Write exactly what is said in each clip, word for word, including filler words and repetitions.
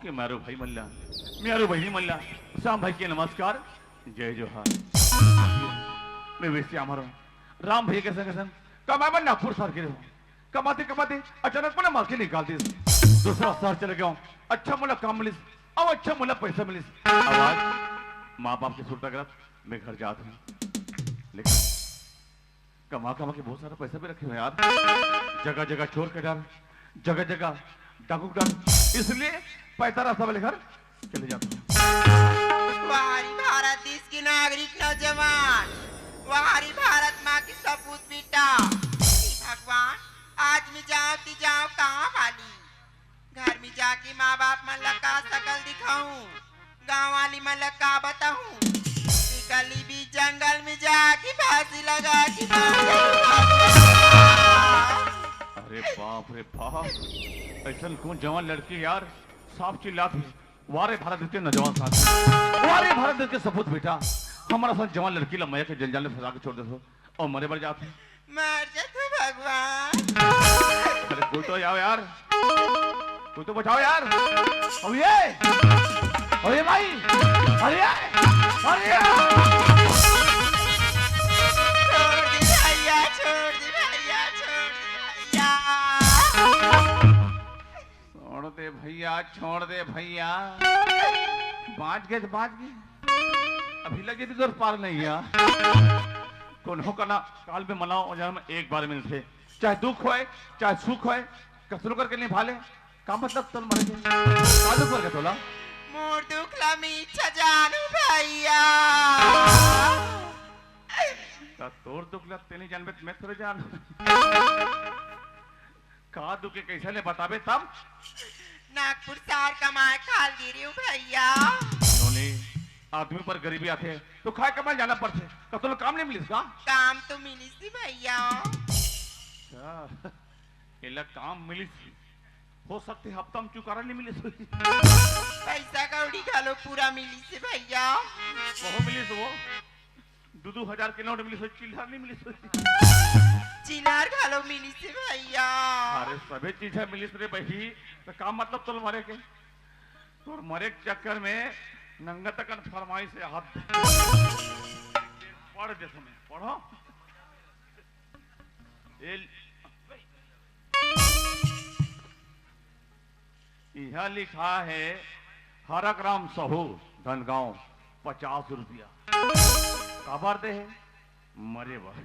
के म्यारो भाई मन ला, म्यारो बहिनी मन ला, श्याम भाई के नमस्कार, जय जोहार। मैं वीर श्याम हरंव। राम भैया के संग संग कमाए बर नागपुर शहर गे रहेंव। कमाते कमाते अचानक मोला मार के निकाल दिस। दूसरा शहर चले गेंव, अच्छा मोला काम मिलिस, अउ अच्छा मोला पैसा मिलिस। अब आज माँ बाप के सुरता करत मैं घर जात हंव, लेकिन कमा कमा के बहुत सारा पैसा भी रखे हंव यार। जगह जगह चोर के डर, जगह जगह डाकू के डर, इसलिए पैसा रास्ता वाले घर चले जात हंव। वाह रे भारत देश के नागरिक नौजवान, वाह रे भारत माँ के सपूत बेटा। हे भगवान, आज मैं जांव त जांव कहाँ वाली? घर में जाके माँ बाप मन ला का सकल दिखाहूँ, गाँव वाली मन ला का बताहूँ कि गली बीच जंगल में जाके फांसी लगा के मर गई। अरे बाप रे बाप, अइसन कोन जवान लड़की यार, सांप चिल्लात हे। वाह रे भारत देश के नौजवान साथी, वाह रे भारत देश के सपूत बेटा, हमर असन जवान लड़की ला मया के जंजाल में फंसा के छोड़ देथो अउ मरे बर जात हे। मर जा तू भगवान। अरे कोई तो आओ यार, कोई तो बचाओ यार। अरे ये, अरे माई, अरे ये, अरे ये। छोड़ दे भैया, छोड़ दे भैया, छोड़ दे भैया। छोड़ दे भैया, छोड़ दे भैया। बाँच गे त बाँच गे, अभी लगे तो तोर पार नइ हे। कोनो कना काल में मनाओ, जन्म एक बार मिलथे, चाहे दुख होय, चाहे सुख होय, कसरो करके निभा ले। का मतलब तोर मरे के? का दुख होगे तोला? मोर दुख ला मीठा जानू भैया। त तोर दुख ला तें नइ जानबे त मैं थोरे जानहूँ। का दुख हे, कइसे ले बताबे तब? नागपुर शहर कमाए खाल गे रहेंव भैया। नोनी, आदमी पर गरीबी आथे त खाए कमाए जाना पड़थे। त तोला काम नइ मिलिस का? काम तो मिलिस हे भैया। अच्छा, एला काम मिलिस हे, हो सकथे हफ्ता में चुकारा नइ मिलिस होही। पैसा कौड़ी घलो पूरा मिलिस हे भैया। बहुत मिलिस हे वो। दू दू हजार के नोट मिलिस होही, चिल्लर नइ मिलिस होही। चिल्लर घलो मिलिस हे भैया। अरे सबे चीज हे मिलिस रे बही, त का मतलब तोला मरे के? तोर मरे के चक्कर में नंगत अकन फरमाइश हे, हाथ दे। पढ़ दे समय, पढ़ो। ए, इहाँ लिखा हे, हरक राम साहू, धनगांव, पचास रुपया। काबर दे हे? मरे बर।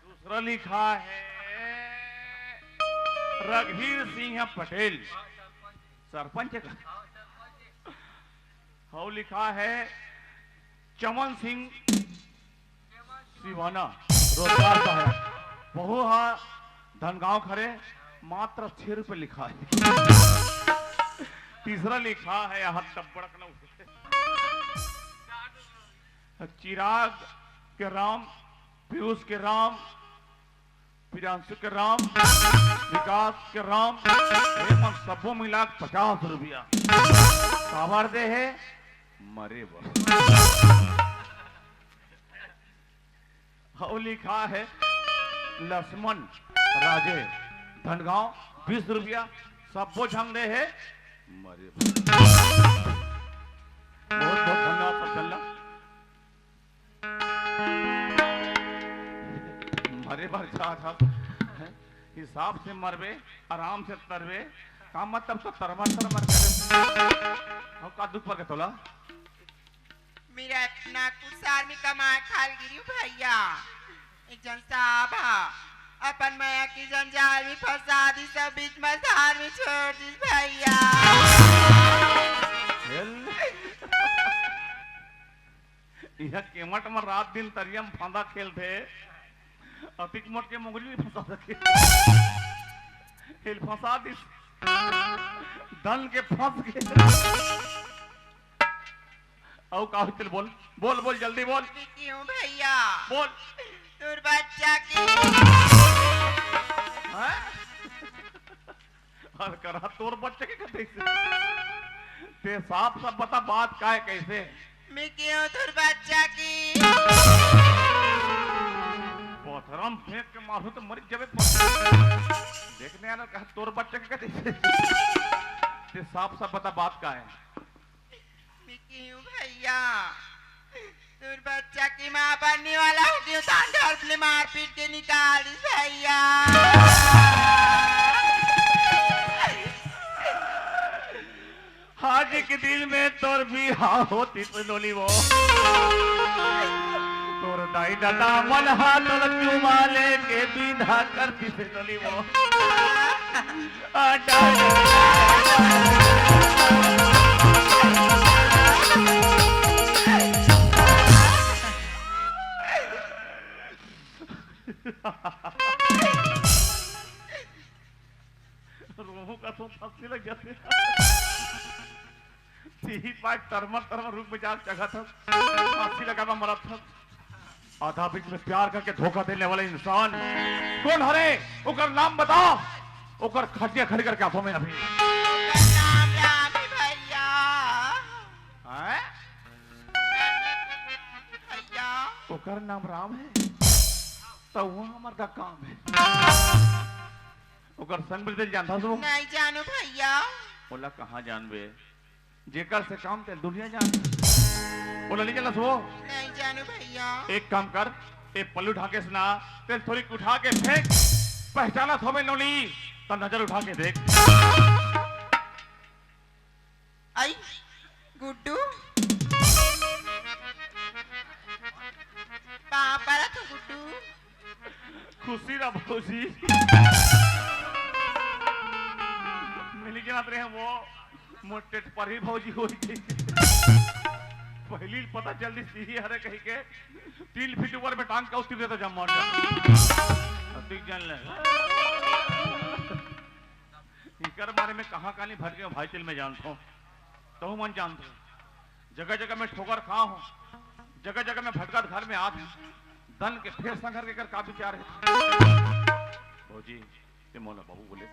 दूसरा लिखा हे, रघुवीर सिंह पटेल, सरपंच का। अउ लिखा हे, चमन सिंह सिवाना, रोजगार सहायक, वहू ह धनगांव के हरे, मात्र छह रुपये लिखा हे। तीसरा लिखा हे, यहाँ तब बड़क न उठे। चिराग के राम, पीयूष के राम, प्रियांशु के राम, विकास के राम, ये मन सबो मिला के पचास रुपया। काबर दे हे? मरे बर। अउ लिखा हे लक्ष्मण राजे, धनगांव, बीस रुपया, सबो झन दे हे, मरे बर। बहुत बहुत धन्यवाद सब झन ला। मरे बर जात हस, हिसाब से मरबे, आराम से तरबे, का मतलब तो तरमर तरमर करे। अउ का दुख परगे तोला? मेरा नागपुर शहर में कमाए खाल गे रहेंव भैया, एक झन साहब ह अपन मया के जंजाल में फंसा दिस, सब बीच मझधार में छोड़ दिस भैया। हेल। इहाँ केवट म रात दिन तरिया म फांदा खेलथे, अतिक मोट के मोंगरी नइ फंसा सके। हेल फंसा दिस, धन के फंस गे। अउ का होइस तेला बोल, बोल, बोल, जल्दी बोल। क्यों भैया? बोल। तोर बच्चा के। हैं? अरे करा तोर बच्चा के कथे से? तें साफ साफ बता बात का हे कइसे? मैं क्यों तोर बच्चा के? पथरा फेंक के मारू त मरी जबे। देखने आना कहा तोर बच्चा के कथे। ते साफ साफ बता बात का है? मैं कहूँ भैया, तोर बच्चा की माँ बनने वाला हूँ, क्यों तान घर ले मारपीट के निकाल दिस भैया। आज के दिन में तोर बिहाव होतिस नोनी वो। तोर दाई ददा मन हा तोला चुमा लेके बिदा करतिस नोनी वो। आ, डाल। रोहू का तो फांसी लग जाते। तीही पाए तरमर तरमर रुख में जाके चघत हस, फांसी लगावा मरत हस। आधा बीच में प्यार करके धोखा देने वाला इंसान कौन हरे? ओकर नाम बता। ओकर खटिया खड़ी करके आंखों में अभी। ओकर नाम राम है भैया। हैं? भैया। ओकर नाम राम है, तो वहाँ हमार का काम है? ओकर संग मिलते जानता हूँ। नहीं जानू भैया। बोला कहाँ जानबे? जेकर से काम तेल दुनिया जान। बोला नहीं जानस वो। नहीं जानू भैया। एक काम कर, ए पल्लू ढाके से ना, तेल थोड़ी उठा के फेंक। पहचानत होबे नोनी, तो नजर उठा के देख। आई गुड्डू, पाँव परत हँव गुड्डू। खुशी रह भौजी। मिल के नात रहे वो मोटे पर ही भौजी होई गई। पहली पता चल दी सी हरे कहीं के तीन फीट ऊपर में टांग का उतर देता जम्मा। ठीक जान ले। इकर बारे में कहाँ कहानी भटके भाई, चल मैं जानता हूँ, तहु मन जानता हूँ। जगह जगह में ठोकर खा हूँ, जगह जगह में भटकत घर में आत हूँ। दन के फेर संघर के कर का विचार है? भौजी, ते मोला बाबू बोले,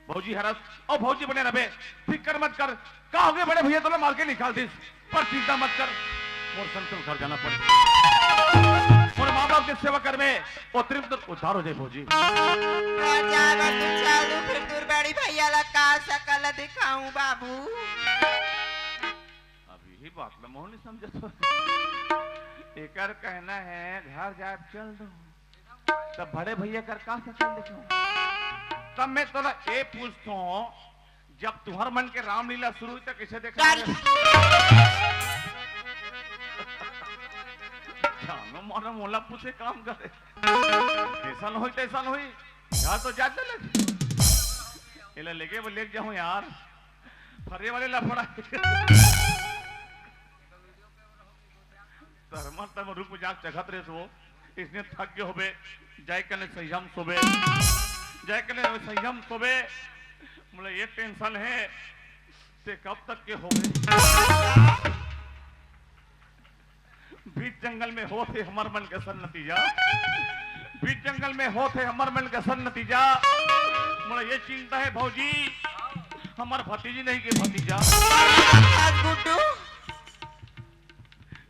भौजी हरस, और भौजी बने रहे, फिकर मत कर। का हो गए बड़े भैया, तोला मार के निकाल दिस, पर चिंता मत कर, मोर संग तोर घर जाना पड़े। मोर माँ बाप के सेवा करबे, ओतरी में तो उद्धार हो जाए भौजी। घर जाए बर तू चालू, फिर तोर बड़ी भैया ला का शकल दिखाऊं बाबू? अब यही बात ला मोहन नहीं समझत हो। एकर कहना है घर जाए चल दो, तब बड़े भैया कर का शकल दिखाऊं? तब मैं तोला ए पूछता हूँ, जब तुहर मन के रामलीला शुरू हुई, तो कैसे देखा? गाड़ी। जानो मानो मोला पूछे काम करे। जैसन होई, तैसन होई। यहाँ तो जाते लगे। एला लेके वो लेके जाऊँ यार। फरे वाले लफड़ा। तरमर तरमर रुख में जाके चघत रहे वो। इसने थक गए होबे, जाए कने संयम सोबे, जाए कने संयम सोबे। मोला ये टेंशन है, ते कब तक के होबे? बीच जंगल में होत हे हमर मन के सन नतीजा, बीच जंगल में होत हे हमर मन के सन नतीजा। मोला ये चिंता है भौजी, हमर भतीजी नहीं के भतीजा। गुड्डू।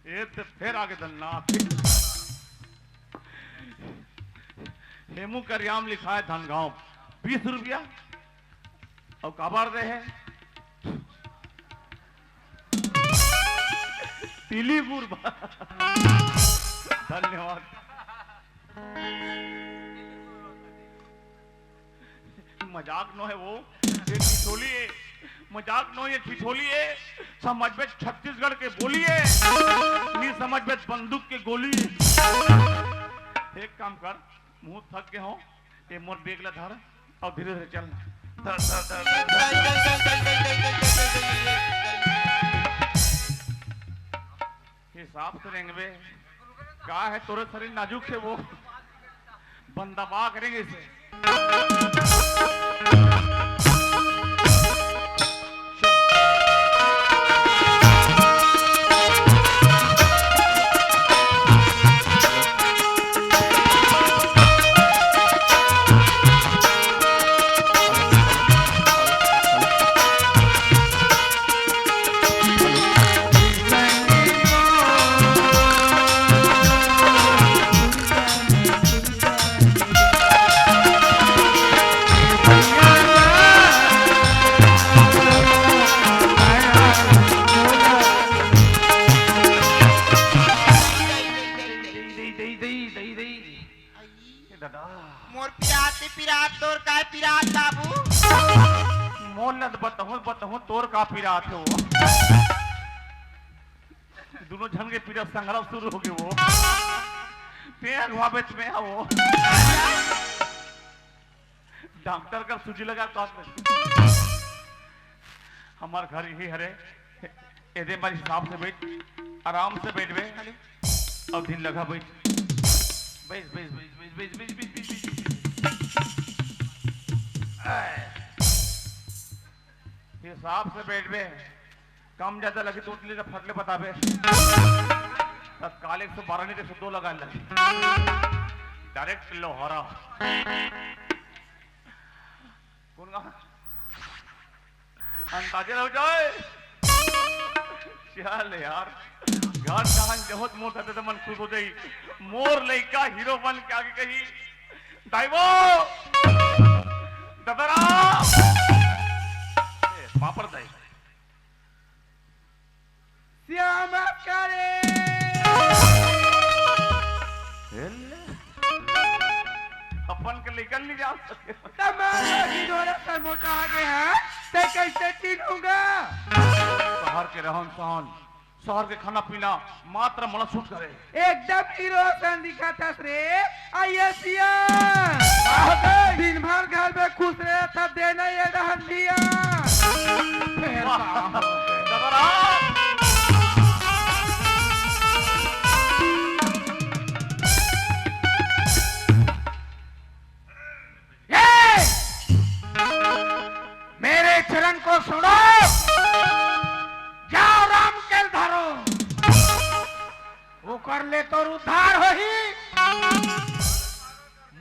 ये तो फिर आगे धन्ना। हेमू करियाम लिखा है धनगांव, बीस रुपया। और काबर दे है? तिली गुर बा। धन्यवाद। मजाक नो है वो, ये ठिठोली है। मजाक नो, ये ठिठोली है। समझ में छत्तीसगढ़ के बोली है, नहीं समझ में बंदूक के गोली है। एक काम कर, मुंह थक गए हो, ये मोर बेग ला धर और धीरे धीरे चल। धर, धर, धर, धर, धर। हिसाब से रेंगबे। का है तोरे शरीर नाजुक है वो। बंदा बाग रेंगे से। मोर पिरात, पिरात, तोर काय पिरात, बाबू? मोर ल बताहूं, बताहूं, तोर का पिरात हे वो? दुनों झन के पीरा संघरा शुरू होगे वो। तें अगवाबे त मैं हा वो। डॉक्टर कर सूजी लगा तो आप। हमार घर यही हरे। एदे बार हिसाब से बैठ, आराम से बैठ बे। अब दिन लगा बैठ। बैठ, बैठ, बैठ। हिसाब से बैठ बे। कम ज्यादा लगी तो उतली फटले बताबे। तत्काल एक सौ बारह नहीं तो एक सौ दो लगा लगी। डायरेक्ट लोहरा। कौन गा? अंदाजे रह जाए। चल यार, घर जहान जहोत मोर दादा मन खुश हो जाई। मोर लइका हीरो बन के आगे कही, "दाई वो, ददरा।" ए, पापड़ दाई। श्यामा करे। एले। अपन के लेकर नहीं जा सके। तमाम की जोरे से मोटा आ गया, ते कैसे चिन्हूंगा? शहर के रहन सहन, शहर के खाना पीना मात्र मोला सूट करे। एकदम हीरो सन दिखत हस रे, आईएएस। दिन भर घर में खुश रहे, तब देना ये रहन दिया। फेर वाह। का हो गए? जबरदस्त। ये! मेरे चरण को सुनो, जाओ राम के धरो, ओकर ले तोर उद्धार होही।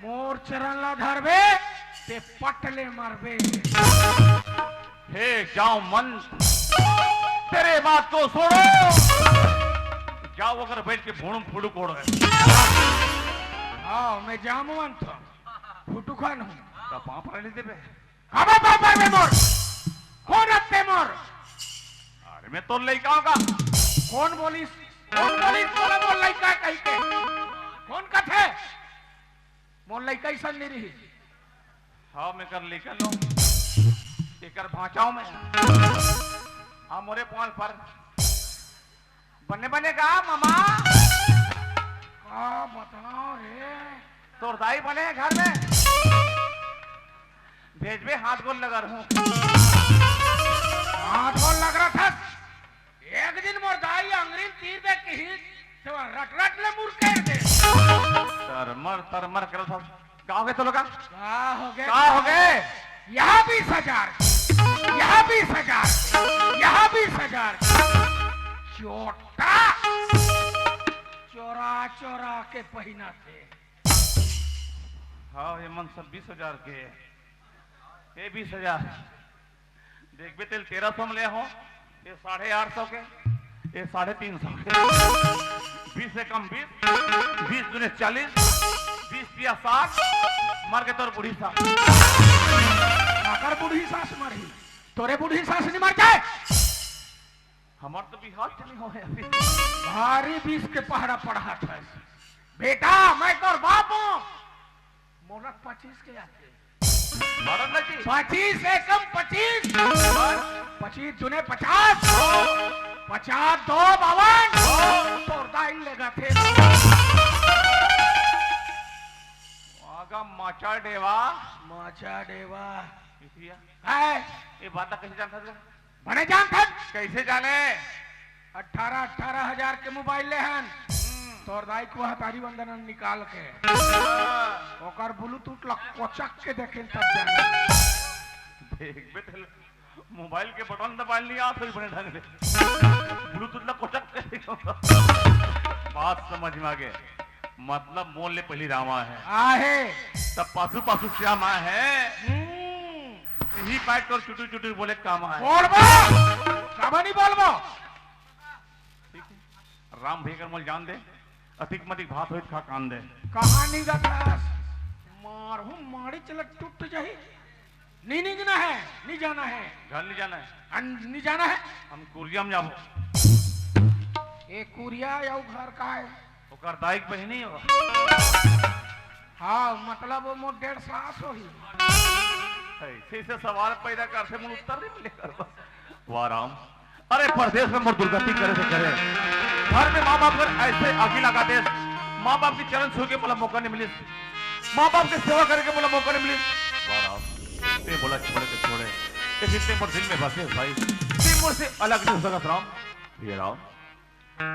मोर चरण ला धरबे, ते पट ले मरबे। हे जामवंत, तेरे बात को सुनो, जाओ अगर बैठ के भोड़म फुड़ू कोड़ है। हाँ, मैं जामवंत हूँ, फुटुखन हूँ। का पाँव परे नहीं देबे? काबर पाँव परबे मोर? कौन हस ते मोर? अरे मैं तोर लइका हूँ का। कौन बोलिस? कौन बोलिस तोला मोर लइका कहि के? कौन कथे? मोर लइका अइसन नहीं रही। हाँ, मैं कर लइका नो। एकर भांचाओ में। हाँ, मोरे पाँव पर। बने बने गा मामा। का बताओ रे? तोर दाई बने हे घर में? भेजबे, हाथ गोड़ लगा रहूं। हाथ गोड़ लग रहा था। एक दिन मोर दाई अंगरी तीर दे किही, तो रट रट ले मुर कर दे। तरमर तरमर करत हस। का हो गए तो लोग? का हो गए? का हो गए? यहाँ बीस हजार, यहाँ बीस हजार, यहाँ बीस हजार। चोटा चोरा चोरा के पहिना थे। हाँ, ये मन सब बीस हजार के। ये बीस हजार। देखबे तेल तेरह सौ में ले हो, ये साढ़े आठ सौ के, ये साढ़े तीन सौ के। बीस से कम बीस, बीस दूने चालीस, बीस तिया साठ, मर के तोर बूढ़ी सास। काकर बूढ़ी सास मरही? तोरे बूढ़ी सास नहीं मर जाए? हमार तो बिहार से नहीं होए अभी। भारी बीस के पहरा पढ़ा था। बेटा, मैं तोर बाप हूँ। मोला पच्चीस के आते। मारन ना जी। पच्चीस एकम पच्चीस। हाँ। पच्चीस दूने पचास। हाँ। पचास दो बावन। हाँ। तोर दाई लेगा थे। आगा माचा डेवा। माचा डेवा। इसिया। है। ये बात कैसे जानता था? बने जानथन। कैसे जाने? अठारह, अठारह हजार के मोबाइल ले हन। हम्म। तोर दाई को हतारी बंदन निकाल के। हाँ। ओकर ब्लूटूथ ला कोचक के देखे तब जाने। देख बे तेल, मोबाइल के बटन दबाइल नहीं आ, फिर बने ढंग ले। ब्लूटूथ ला कोचक के देखे। बात समझ में आ गए। मतलब मोर ले पहली रामा है। आहे। तब पासू पासू श्यामा है। हम्म। यही बात तोर चुटुर चुटुर बोले काम आए। बोलबो, काबर नहीं बोलबो? ठीक है। राम भैया कर मोल जान दे, अधिक मधिक भात होइत खा कान दे। कहानी का था, मारहूं मारी चलत टूट जाही। नहीं निकना है, नहीं जाना है। घर नहीं जाना है। अन-, नहीं जाना है। हम कुरिया में जाबो। ए कुरिया या उ घर का है? ओकर दाई के बहिनी हो। हाँ, मतलब वो मोर डेढ़ सास होही। ऐसे से सवाल पैदा करथे, मोर उत्तर नहीं मिले करबा। वाह राम, अरे परदेस में मोर दुर्गति करे से करे, घर में माँ बाप कर ऐसे आगी लगा देस, माँ बाप के चरण छू के मोला मौका नहीं मिलिस, माँ बाप के सेवा करे के मोला मौका नहीं मिलिस। वाह राम, ते मोला छोड़े के छोड़े, लेकिन ते मोर दिल में बसे भाई, ते मोर से अलग नहीं हो सकत राम। ये राम,